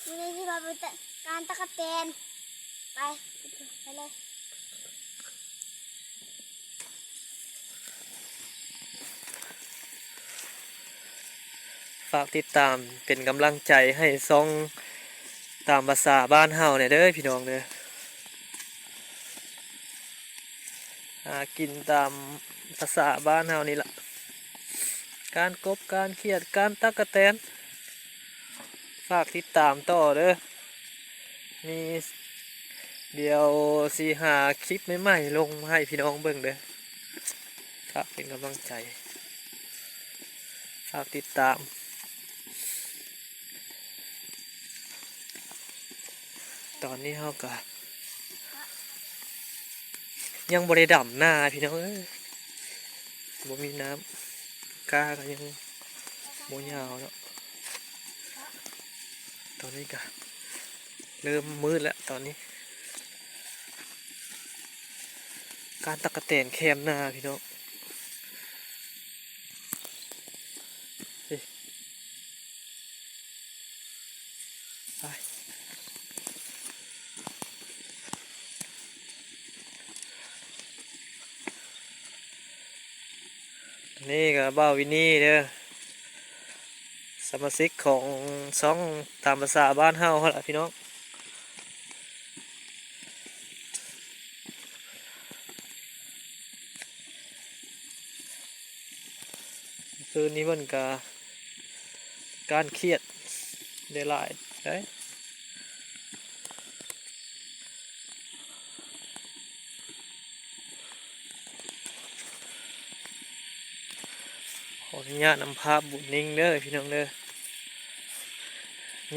ມື້ນີ້ຊິພາໄປຕະ ການຕະກະແຕນ ໄປ ໄປເລີຍ. ຝາກຕິດຕາມເປັນກຳລັງໃຈໃຫ້ຊ່ອງຕາມພາສາບ້ານເຮົາແດ່ເດີພີ່ນ້ອງເດີ. ຫາກິນຕາມພາສາບ້ານເຮົານີ້ລະ ການກົບ ການຂຽດ ການຕັກກະແຕນ. ຝາກຕິດຕາມຕໍ່ເດີ ມີ ດຽວຊິຫາຄລິບໃໝ່ໆລົງມາໃຫ້ພີ່ນ້ອງເບິ່ງເດີ. ຝາກເປັນກຳລັງໃຈ ຝາກຕິດຕາມ. ຕອນນີ້ເຮົາກະຍັງບໍ່ໄດ້ດຳນາພີ່ນ້ອງເອີຍ ບໍ່ມີນ້ຳ ກ້າກະຍັງບໍ່ຍາວເນາະ. ຕອນນີ້ກະເລີ່ມມືດແລ້ວຕອນນີ້ ການຕັກກະແຕນແຄມນາພີ່ນ້ອງ. ໄປ ນີ້ກະບ່າວວິນນີເດີ ສະມາຊິກຂອງຊ່ອງຕາມພາສາບ້ານເຮົາຫັ້ນລະພີ່ນ້ອງ. ຄືນນີ້ເພິ່ນກະການຂຽດໄດ້ຫຼາຍໄດ໋. ຂໍອະນຸຍາດນຳພາບບຸນນິງເດີພີ່ນ້ອງເດີ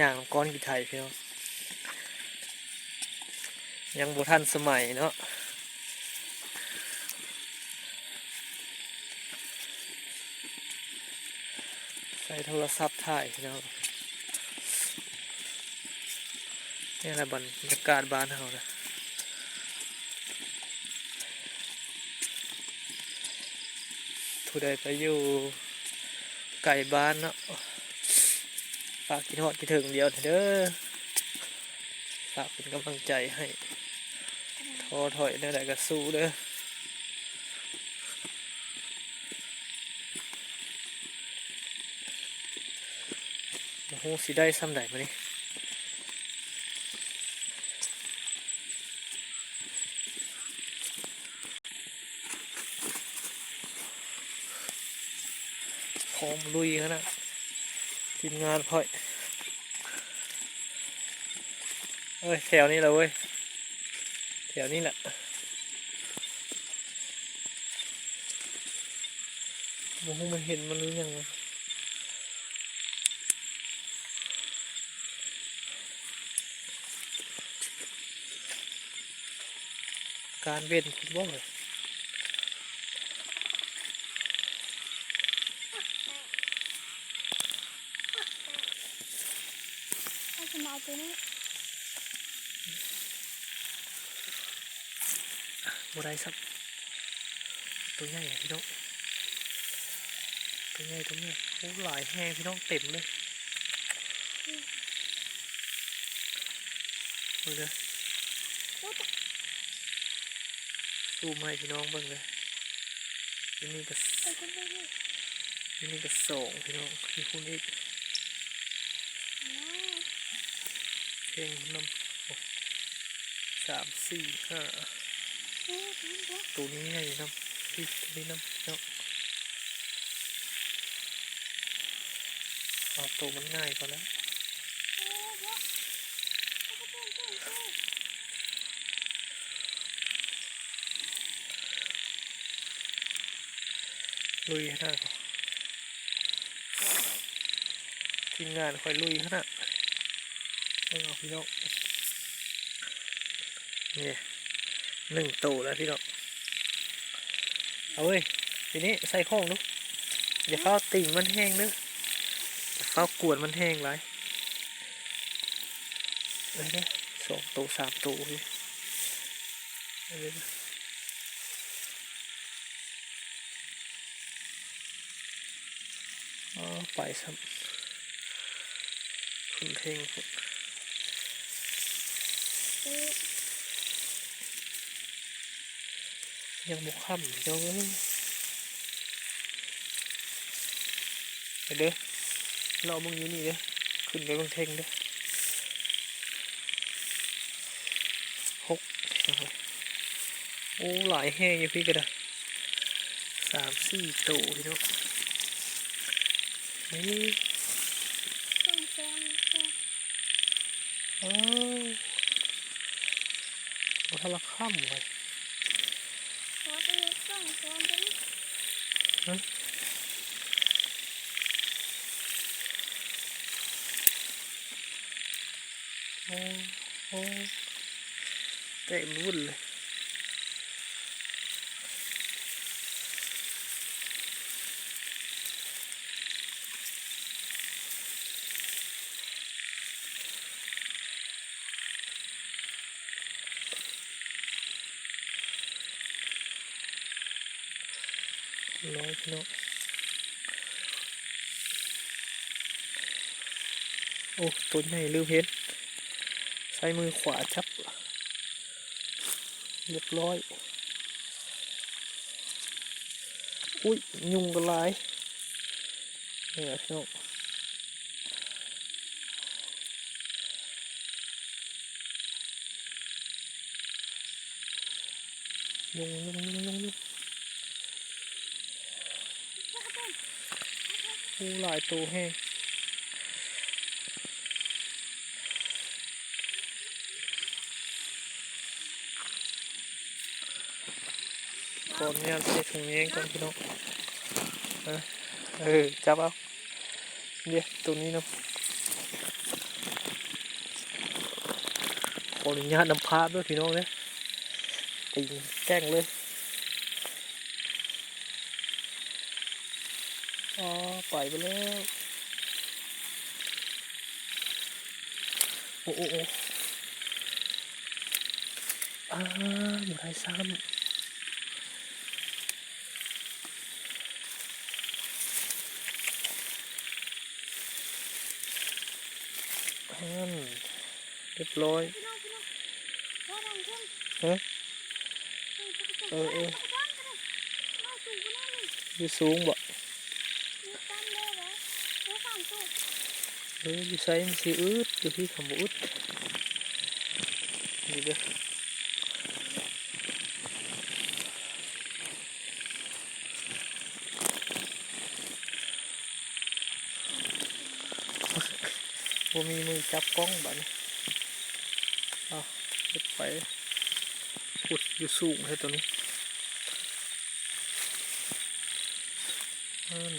ຍ່າງນຳກ້ອນຂີ້ໄຖພີ່ນ້ອງ ຍັງບໍ່ທັນສະໄໝເນາະ. ໃຊ້ໂທລະສັບຖ່າຍພີ່ນ້ອງ. ນີ້ລະບັນຍາກາດບ້ານເຮົານະ ຜູ້ໃດໄປຢູ່ໄກບ້ານເນາະ ຝາກຄິດຮອດຄິດເຖິງດຽວເດີ. ຝາກເປັນກຳລັງໃຈໃຫ້ ທໍ້ຖອຍແນວໃດກະສູ້ເດີ. ບໍ່ຮູ້ຊິໄດ້ຊ່ຳໃດມື້ນີ້ ພ້ອມລຸຍຫັ້ນນະ ທີມງານຂ້ອຍ. ເອີຍ ແຖວນີ້ລະເວີຍ ແຖວນີ້ລະ ບໍ່ຮູ້ມັນເຫັນມັນຫຼືຫຍັງ. ການເວັນພຸ້ນບໍ່ ເອົາຂຶ້ນມາເອົາຕົວນີ້ ບໍ່ໄດ້ຊ້ຳ ຕົວໃຫຍ່ພີ່ນ້ອງ ຕົວໃຫຍ່ ຕົວໃຫຍ່. ໂອ້ ຫຼາຍແຮງພີ່ນ້ອງ ເຕັມເລີຍ ເບິ່ງເດີ. ຊູມໃຫ້ພີ່ນ້ອງເບິ່ງເດີ ຢູ່ນີ້ກະ ຢູ່ນີ້ກະສອງພີ່ນ້ອງ ຢູ່ພຸ້ນອີກ ເພງນຳ ໂອ້ ສາມ ສີ່ ຫ້າ ໂຕນີ້ໃຫຍ່ນຳ ອີກໂຕນີ້ນຳເນາະ. ເອົາໂຕມັນງ່າຍກ່ອນນະ ລຸຍຂະໜາດ ທີມງານຂ້ອຍລຸຍຂະໜາດ ເບິ່ງເອົາພີ່ນ້ອງ ນີ້ ໜຶ່ງໂຕແລ້ວພີ່ນ້ອງ. ເອົາເວີຍ ທີນີ້ໃສ່ຂອງດູ ຢ່າຟ້າວຕີມັນແຮງເດີ ຢ່າຟ້າວກວນມັນແຮງຫຼາຍ ເອີ ສອງໂຕ ສາມໂຕ ເອີ ເອີ. ອໍ ໄປຊ້ຳ ເທິງ ຍັງບໍ່ຄ່ຳພີ່ນ້ອງເອີຍ. ໄປເດີ ລໍເບິ່ງຢູ່ນີ້ເດີ ຂຶ້ນໄປເບິ່ງເທິງເດີ. ຫົກ ໂອ້ ຫຼາຍແຮງຢູ່ພີ້ກະດາຍ ສາມສີ່ໂຕພີ່ນ້ອງ. ນີ້ ສອງສາມໂຕ. ເອີ ບໍ່ທັນລະຄ່ຳເວີຍ. ຮະ? ໂອ້ ໂອ້ ເຕັມວຸ້ນເລີຍ. ຮ້ອຍພີ່ນ້ອງ. ໂອ້ ໂຕໃຫຍ່ລືມເຫັນ ໃຊ້ມືຂວາຈັບ ຮຽບຮ້ອຍ. ອຸ້ຍ ຍຸງກໍຫຼາຍ ນີ້ລະພີ່ນ້ອງ. ຍຸງ ຍຸງ ຍຸງ ຍຸງ ຍຸງ. ໂອ້ ຫຼາຍໂຕແຮງ. ຂໍອະນຸຍາດໃສ່ຖົງແຍງກ່ອນພີ່ນ້ອງ. ເອີ ຈັບເອົາ. ເດ ໂຕນີ້ນະ ຂໍອະນຸຍາດນຳພາບເດີພີ່ນ້ອງເດີ ຕີນແກ້ງເລີຍ. ອໍ ໄປ ໄປແລ້ວ. ໂອ້ ໂອ້ ໂອ້ ອາ ບໍ່ໄດ້ຊ້ຳ. ຫັ້ນ ຮຽບຮ້ອຍ. ຮະ? ເອີ ເອີ ຢູ່ສູງບໍ? ເອີ ຢູ່ໃສມັນຊິອຶດ ຢູ່ພີ້ຄຳບໍ່ອຶດ. ນີ້ເດີ ບໍ່ມີມືຈັບກ້ອງບາດນີ້. ເອົາ ເຮັດໄປ. ພຸ້ນ ຢູ່ສູງແທ້ໂຕນີ້. ນັ້ນ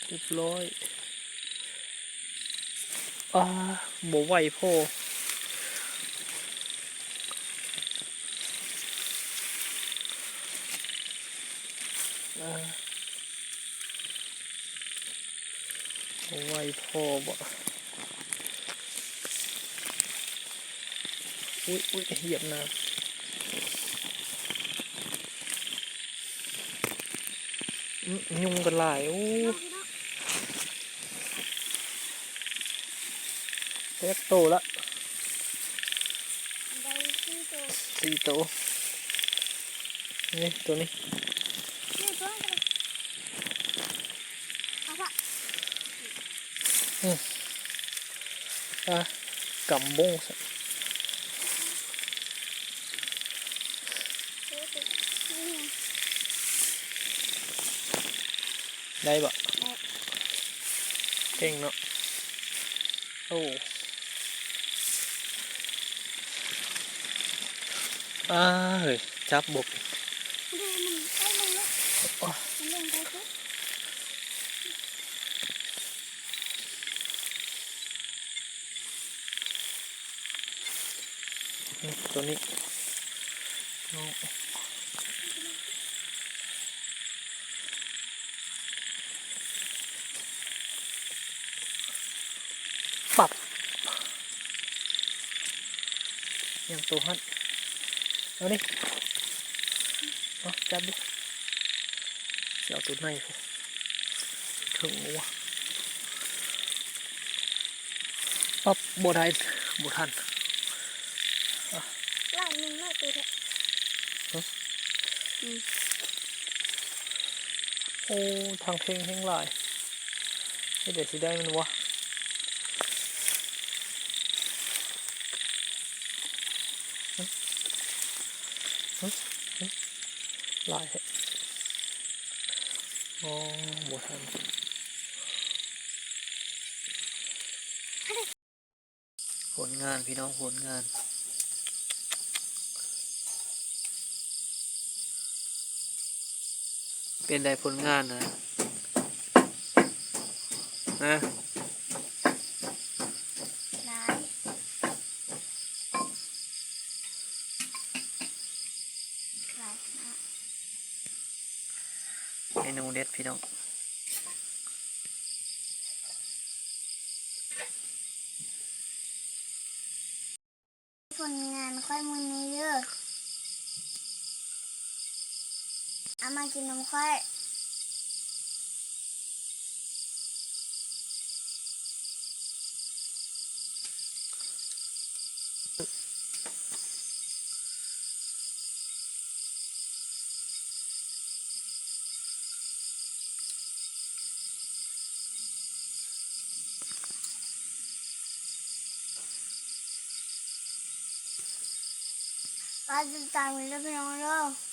ຮຽບຮ້ອຍ. ອາ ບໍ່ໄຫວພໍ. ອາ ບໍ່ໄຫວພໍບໍ? ອຸ້ຍ ອຸ້ຍ ຫຽບນ້ຳ. ອື ຍຸງກໍຫຼາຍ. ໂອ້ ຈັກໂຕລະ? ໄດ້ສີ່ໂຕ ສີ່ໂຕ. ນີ້ ໂຕນີ້ ນີ້ໂຕນັ້ນກໍໄດ້. ເອົາຊະ ອື ອາ ກຳບົ້ງຊະ. ໄດ້ບໍ່? ໄດ້ ເກັ່ງເນາະ. ໂອ້ ອາ ເຮີ້ຍ ຈັບບົກ. ເດ້ ມັນໄປລົງແລ້ວ ໂອ້ ມັນລົງໄປປຸບ. ອືມ ໂຕນີ້ ປັບ. ຍັງໂຕຫັ້ນ ເອົານີ້ ເອົາ ຈັບດິ ຊິເອົາໂຕໃນພຸ້ນ ເຖິງບໍ່ວະ ປັບ ບໍ່ໄດ້ ບໍ່ທັນ ຫຼາຍໜຶ່ງຫຼາຍໂຕແທ້ ຮະ ອືມ ໂອ້ ທາງເທິງແຮງຫຼາຍ ເຮັດໃດຊິໄດ້ມັນວະ ຫຶ ຫຶ ຫຼາຍແທ້ ໂອ້ ບໍ່ທັນ ຜົນງານພີ່ນ້ອງ ຜົນງານ ເປັນໃດຜົນງານນະ ຮະ ຫຼາຍ ຫຼາຍຂະໜາດ ເມນູເດັດພີ່ນ້ອງ ຜົນງານຂ້ອຍມື້ນີ້ເດີ ເອົາມາກິນນຳຂ້ອຍ. ຝາກຕິດຕາມເດີພີ່ນ້ອງເດີ.